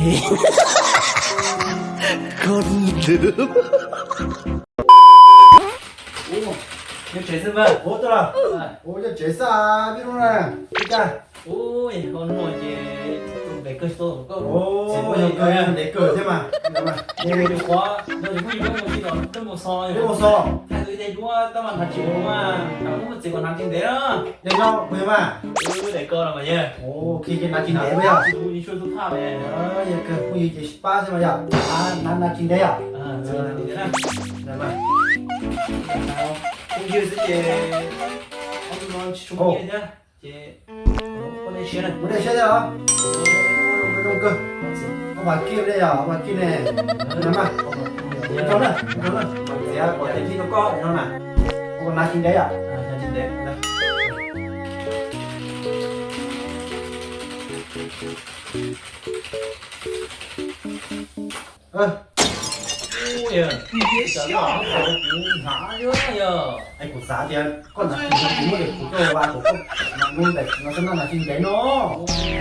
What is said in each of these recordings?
ໂອ້ ຍັງໃຊ້ຊະເວີ້ຍ. ໂອ້ ຕົວະ ໂອ້ ຍັງໃຊ້ຊະ ມີໂນນະ ອີກກະ. ໂອ້ຍ ເຮົານ້ອຍເຈ ເດັກເກີດໂຕກໍ ໂອ້ຍ ເດັກເກີດໃຊ່ມະ ເດັກເກີດໃຊ່ມະ. ເດັກເກີດ ເດັກເກີດ ເດັກເກີດ ເດັກເກີດ ເດັກເກີດ ເດັກເກີດ ເດັກເກີດ ເດັກເກີດ ເດັກເກີດ ເດັກເກີດ ເດັກເກີດ ເດັກເກີດ ເດັກເກີດ ເດັກເນາະ ເພິ່ນວ່າ ເອີ ໄດ້ກໍລະມາເຍ. ໂອເຄ ເຄ ໜ້າກິນເດ້ບໍ່ຍາ. ໂອ້ຍ ຊ່ວຍສຸຂະພາບແດ່. ເອີ ຢ່າເກີດຜູ້ຍິງເຈຊິປ້າໃຊ່ມາຢາ. ອ່າ ໜ້າ ໜ້າກິນເດ້ອະ. ອ່າ ເຊີນ ໜ້າກິນເດ້ນະ. ໄດ້ມາ ເອົາ ຜູ້ຢືນຊິເຈ ເອົານອນຊຸມເຈ ເຈ ໂອ້ ບໍ່ໄດ້ເຊຍນະ ບໍ່ໄດ້ເຊຍເດ້ອ. ໂອ້ຍ ລົງໄປລົງເກີນ ເອົາບາດກິນເດ້ອະ ເອົາບາດກິນແດ່. ເອີ ໄດ້ມາ ເອົາເລີຍ ເອົາເລີຍ ເອົາເລີຍ ເອົາເລີຍ ເອົາເລີຍ ເອົາເລີຍ ເອົາເລີຍ ເອົາເລີຍ ເອົາເລີຍ ເອົາເລີຍ ເອົາເລີຍ. ເອີ ໂອ້ຍ ຈະລາວເຂົາຫາເຍອະເຍອະ. ໄອ້ກູສາເດຍ ກ່ອນໜ້າກິນ ກູບໍ່ໄດ້ ກູເຈົ້າວ່າ ກູກໍມັນຮູ້ແບບ ລັກສະນະໜ້າກິນໄດເນາະ. ໂອ້ຍ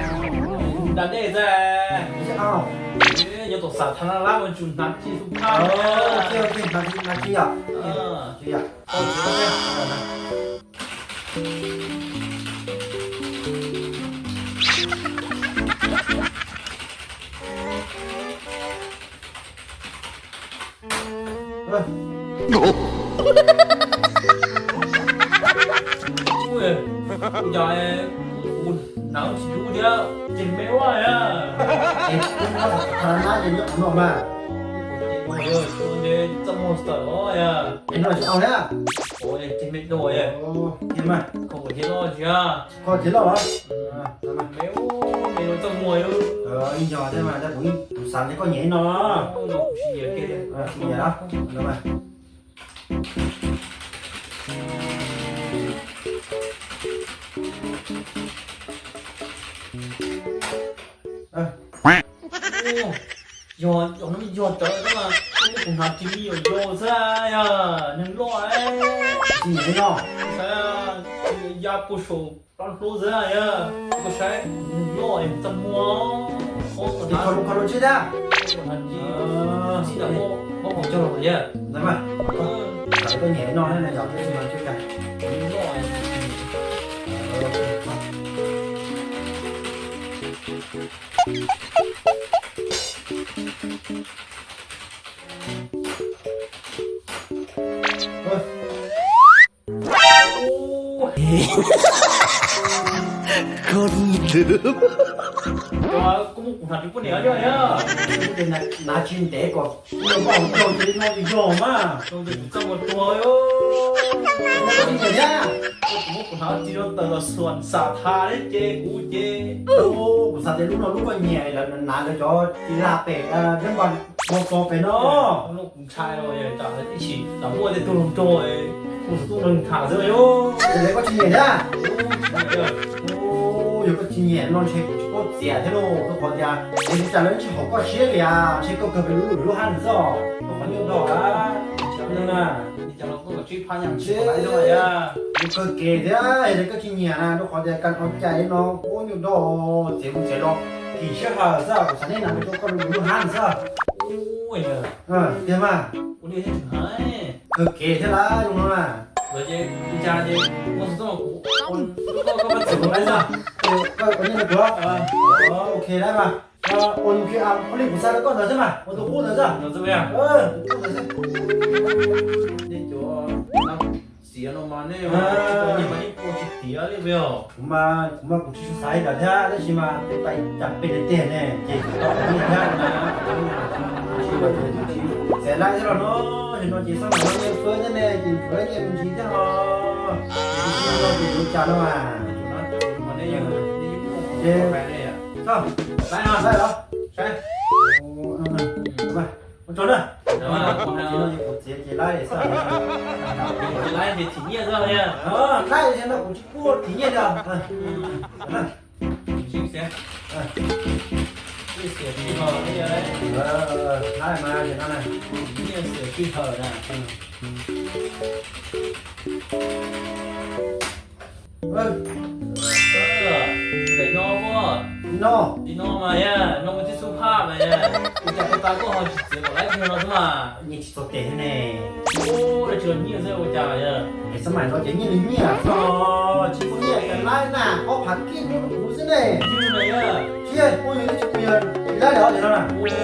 ດັນເດ້ແຊ ເອົາ ເອີ ຍອດສາທາລະນະລະ ມັນຈຸນໜ້າກິນສຸພາບ. ເອີ ໂອເຄ ໂອເຄ ໜ້າກິນ ໜ້າກິນອະ ເອີ ກິນອະ. ໂອເຄ ໂອເຄ ເອົາລະນະ. ເອີ ໂອ້ຍ ຢາຍ ໂອ້ຍ ໜາວຊິດູເດ ເຈັບແມ່ວ່າຍອະ. ເອ໊ະ ມັນກໍສາທາລະນະ ຢ່າຍົກອອກມາ. ໂອ້ຍ ໂອ້ຍ ໂອ້ຍ ຈະໝົດຕະຫຼອດອະ. ເຫັນໜ້ອຍຊິເອົາແລ້ວ. ໂອ້ຍ ເຈັບແມ່ໂດຍອະ. ໂອ້ ເຫັນມາ ຂອງເຫັນຫຼໍ່ເຊຍ. ຂໍກິນແລ້ວຫວາ? ເອີ ມາ ແມ່ໂອ້ຍ ແມ່ໂດຍຈະໝວຍ. ເອີ ອີ່ຫຍໍໃຊ່ມາ ແຕ່ຜູ້ຍິງຜູ້ສາວນີ້ກໍແຍ່ເນາະ. ໂອ້ຍ ຊິເຫຍເກ ເອີ ຊິເຫຍລະ ເອົາມາ. ເອີ ໂອ້ ຍອດ ຍອດ ຍອດເຈົ້າເອີຍ ມາ ໂອ້ ຫາກິນຢູ່ ໂຍຊະຍາ ໜຶ່ງຮ້ອຍ ຊິເນາະ ຊະ ຢາປູໂຊ ປັນໂຕຊະຍາ ກໍໃຊ້ໜຶ່ງຮ້ອຍ ຈຳນວນ ໂອ້ ຕິດຄາລຸ ຄາລຸຊິດາ ຫາກິນ ເອີ ຊິດາ ບໍ່ ບໍ່ຂອງເຈົ້າເລີຍ ໄດ້ມາ ເອີ ໃສ່ຕົວໃຫຍ່ນອນໃຫ້ນະ ຢາກຊິມາຊ່ວຍກັນ ໜຶ່ງຮ້ອຍ ເອີ ໂອເຄ ມາ. ໂອ້ຍ ຄົນເດີມ ແຕ່ວ່າກູ ກູຫາຢູ່ພຸ້ນເດ ເດີ ເປັນນາ ນາຊິນເຕະກໍ ເອີ ເວົ້າ ເຈົ້າຈະໄດ້ນອນຢູ່ຍອມມາ ເຈົ້າຈະ ເຈົ້າບໍ່ຕົວເອີຍ ເຈົ້າຈະໄດ້ຫຍັງ ເອີ ກູຫາຈິໂນເຕີສວນສາທາເດ້ເຈ ກູເຈ ໂອ້ ສາເຕລຸເນາະ ລູກກໍແຍ່ແລ້ວນານແລ້ວ ເຈົ້າຈິລາເປ ເອີ ເດີນບານ ບໍ່ກໍໄປເນາະ ເອີ ລູກຊາຍເຮົາເຈົ້າໄດ້ຊິຕຳຫຼວດໄດ້ໂຕລົງໂຕເອີຍ ກູສະຕຸນເຖິງຂາເຊີຍໂອ້ ເອີ ກໍຊິແຍ່ນະ ໂອ້ ເອີ ໂອ້ ຢູ່ກໍຊິແຍ່ນອນເຊັກໂຄດເສຍແທ້ໂລ ທຸກຄົນຢ່າ ເອີ ຈາເລີນຊິເຮົາກໍເຊຍເລີຍ ເຊັກກໍເກີດເປັນຮູ້ຮູ້ຫັ້ນຊໍ ທຸກຄົນຢູ່ດອກອະ ເຈົ້ານະ ຈະລອງກໍຊິພາຍາມຊິໄດ້ດອກອະ ຢູ່ກໍເກເດ້ ເຮັດໃດກໍຊິແຍ່ນະ ທຸກຄົນຢ່າກັນເອົາໃຈເນາະ ໂອ້ ຢູ່ດອກ ເສຍບຸນເສຍດອກ ທີ່ເຊຍຫາຊະ ສະນີ້ນະ ໄປຕົກກໍຮູ້ຫັ້ນຊະ ໂອ້ຍ ເອີ ເອີ ເດມາ ໂອ້ຍ ເຮັດໃຫ້ ເອີ ເກແທ້ລະ ຢູ່ຫັ້ນນະ ເອີ ເຈ ອີຈາເຈ ບໍ່ຕ້ອງ ໂອນ ກໍ ກໍມາເສຍໄດ້ຊະ ເອີ ກໍອັນນີ້ລະຕົວະ ເອີ ໂອເຄ ໄດ້ມາ ເອີ ໂອນຄືອັນ ໂອນນີ້ກູໃສ່ໄປກ່ອນເດີ ໃຊ່ມະ ໂອນຕົວຄູເດີ ເອີ ເດີ ເດີ ເດີ ເດີ ເດີ ເດ ໂຈ ເສຍລົງມາແນ່ ເອີ ໂອເຄ ມານີ້ໂປຊິເຕຍເລີຍເວີຍ ມາ ມາກູຊິໃສ່ດາແທ້ ໄດ້ຊິມາເປັນໄປຈຳເປັນແທ້ແນ່ ເຈ ເຈ ເຈ ເຈ ເສຍຫຼາຍແທ້ເນາະ ເຫັນວ່າເຈ ສະໄໝເຮົາຍັງເຟີ້ແທ້ແນ່ ເຈ ເຟີ້ເຈ ມັນຊິແທ້ເນາະ ເຈ ເຈ ເຈ ມາແນ່ ເຈ ເຈ ໄດ້ເນາະ ໄດ້ເນາະ ໃສ່ ໂອ້ ເອົາມາ ມາ ມາຈອດເດີ ແຕ່ວ່າເຮົາເສຍເຈໄລຊະ ເຈໄລເຮັດຂີ້ເຫຍື້ອຊະເລີຍ ເອີ ໄລຊະເນາະ ກູຊິໂກດຂີ້ເຫຍື້ອເດີ ເອີ ຊິເສຍ ເອີ ຊິເສຍທີ່ເຮົາໄດ້ເລີຍ ເອີ ໄລມາຊິນັ້ນນະ ຂີ້ເຫຍື້ອເສຍທີ່ເຮົານະ ເອີ ເອີ ໄດ້ນອນບໍ່? Ino, ino maya, no mesti suha maya. Ucap kata ko ha cicit ko lai kena tu mah. Ni cicit te ne. Oh, dah cuma ni saya ucap ya. Eh, sama lo je ni ni ya. Oh, cicit ni ya kan lai na. Kau pakai ni buku sini. Ni maya. Cie, oh ni cicit ya. Lai dah je na. Oh, ni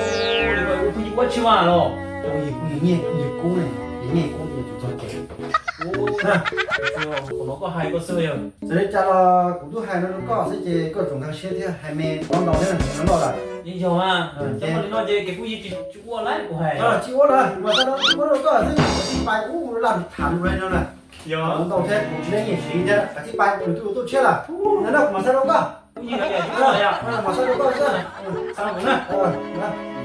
kau punya buat cuma lo. Oh, ni punya ni, ni kau ni. Ni kau ni cicit te. Oh, nah. Kau nak kau hai kau saya. ສະເດັດຈາລະ ກູດູໃຫ້ນະລູກກໍ ເສຍເຈກໍຈົ່ງຄັງເຊຍເທຍ ໃຫ້ແມ່ນ້ອງດອງເດ້ນະ ນ້ອງດອງລະ ຍິງຢອມມາ ເອີ ເຈ ເຈົ້ານ້ອງເຈ ເກັບຜູ້ຍິງຈິ ຈິອ້ວນຫຼາຍກູໃຫ້ ເອີ ຈິອ້ວນລະ ມາຊະດອກ ກູດູກໍ ຊິໄປ ອູ ລານຖາມໄວ້ແລ້ວນະ ຢອມ ນ້ອງດອງແທ້ ກູຊິໄດ້ຍິນສີແທ້ ອະທິບາຍ ກູຕູ້ຕູ້ເຊຍລະ ນັ້ນນະ ມາຊະດອກກໍ ຜູ້ຍິງເອີ ມາຊະດອກກໍ ເອີ ມາຊະດອກກໍ ເອີ ຊະດອກນະ ເອີ ນະ.